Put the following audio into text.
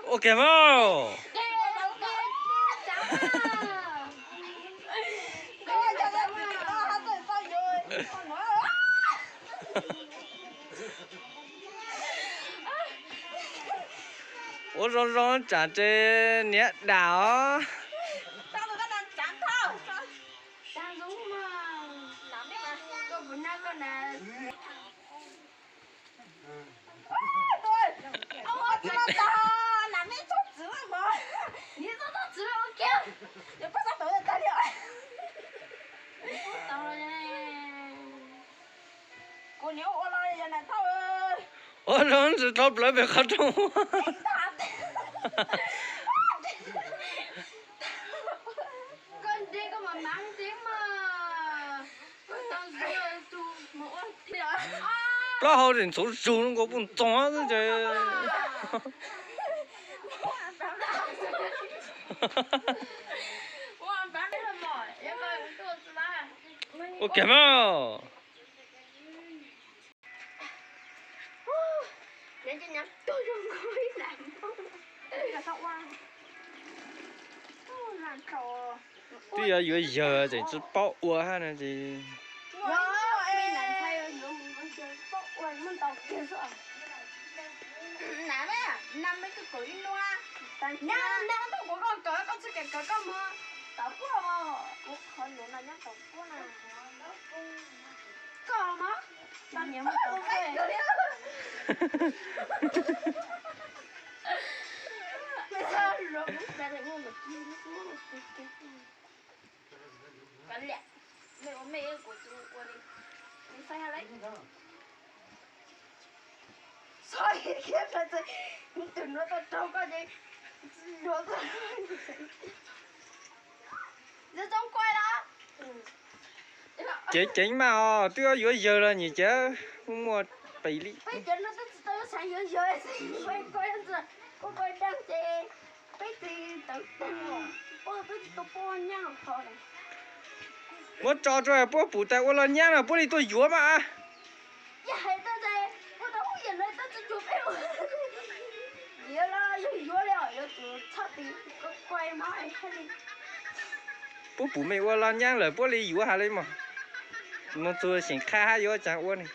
Ok mas. Ua zoo zoo tsam ces niam dam os. Ua zoo tsis tau plawv pem qhov rooj. Plaub hau tseem ntxhuv zug nkaus puj ntxoog xwb ces. Ua kiag mas. Twb yog yuav yawg tseem tsis paub ua hab no ces. Ceev ceev mas os, twb yuav yawg los nyiam ceev, muaj pes li. Muab tso rau puab pum tas ua los nyab no puab li tuaj yuav mas. Puab pum mej ua los nyab lawm puab li yuav has li mas. Mus txug xeem qha hab yuav caag ua ne.